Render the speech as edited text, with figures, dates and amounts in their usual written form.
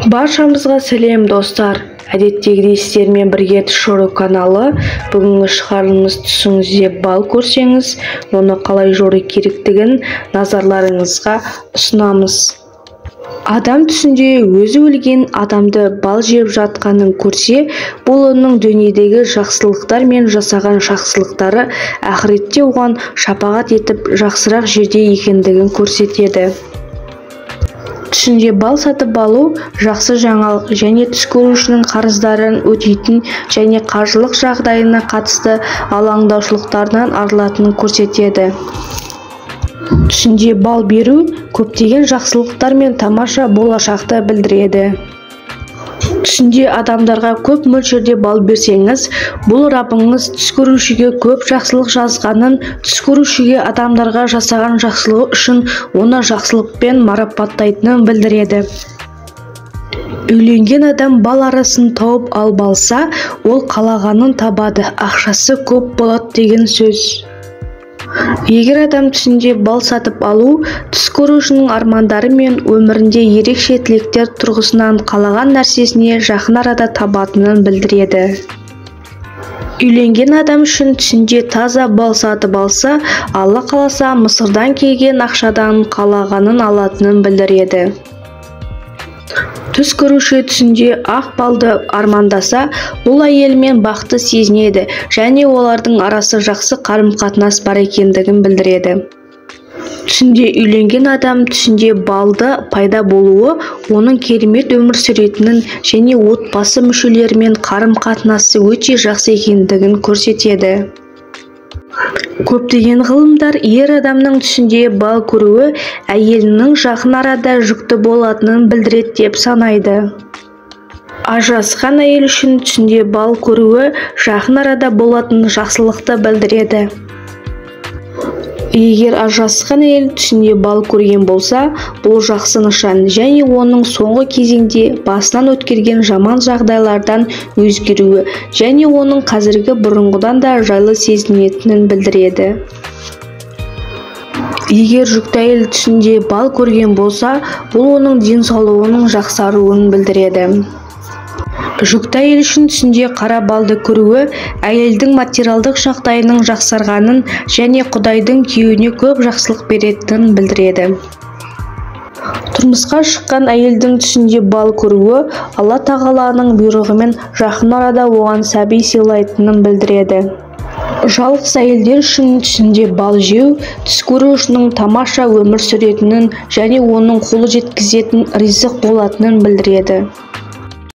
Баршамызға сәлем, достар! Әдеттегідей сіздермен бірге Түс жору каналы. Бүгінгі шығарылымыз түсіңізде бал көрсеңіз, оны қалай жору керектігін назарларыңызға ұсынамыз. Адам түсінде өзі өлген адамды бал жеп жатқанын көрсе, бұл оның дүниедегі жақсылықтар мен жасаған жақсылықтары ақыретте оған шапағат етіп, жақсырақ жерде екендігін көрсетеді. Түсінде бал сатып алу жақсы жаңалық және түс көрушінің қарыздарын өтейтін және қаржылық жағдайына қатысты алаңдаушылықтарынан арылатынын көрсетеді. Түсінде бал беру көптеген жақсылықтар мен тамаша болашақты білдіреді. Түсінде адамдарға көп мөлшерде бал берсеңіз, бұл Раббыңыз түс көрушіге көп жақсылық жазғанын, түс көрушіге адамдарға жасаған жақсылығы үшін оны жақсылықпен марапаттайтынын білдіреді. Үйленген адам бал арасын тауып алып алса, ол қалағанын табады, ақшасы көп болады деген сөз. Егер адам түсінде бал сатып алу, түс көрушінің армандары мен өмірінде ерекше тілектер тұрғысынан қалаған нәрсесіне жақын арада табатынын білдіреді. Үйленген адам үшін түсінде таза бал сатып алса, Алла қаласа Мысырдан келген ақшадан қалағанын алатынын білдіреді. Түс көруші түсінде ақ балды армандаса, бұл әйелімен бақытты сезінеді және олардың арасы жақсы қарым-қатынас бар екендігін білдіреді. Түсінде үйленген адам түсінде балды пайда болуы оның керемет өмір сүретінін және отбасы мүшелерімен қарым-қатынасы өте жақсы екендігін көрсетеді. Көптеген ғылымдар ер адамның түсінде бал көруі әйелінің жақын арада жүкті болатынын білдіреді деп санайды. Ажырасқан әйел үшін түсінде бал көруі жақын арада болатын жақсылықты білдіреді. Егер ажырасқан әйел түсінде бал көрген болса, бұл жақсы нышан және оның соңғы кезеңде басынан өткерген жаман жағдайлардан өзгеруі және оның қазіргі бұрынғыдан да жайлы сезінетінін білдіреді. Егер жүкті әйел түсінде бал көрген болса, бұл оның денсаулығының жақсаруын білдіреді. Жүкті әйел үшін түсінде қара балды көруі әйелдің материалдық жағдайының жақсарғанын және Құдайдың күйеуіне көп жақсылық беретінін білдіреді. Тұрмысқа шыққан әйелдің түсінде бал көруі Алла Тағаланың бұйрығымен жақын арада оған сәби сыйлайтынын білдіреді. Жалғыз әйелдер үшін түсінде бал жеу түс көрушінің тамаша өмір сүретінін және оның қолы жеткізетін ризық болатынын білдіреді.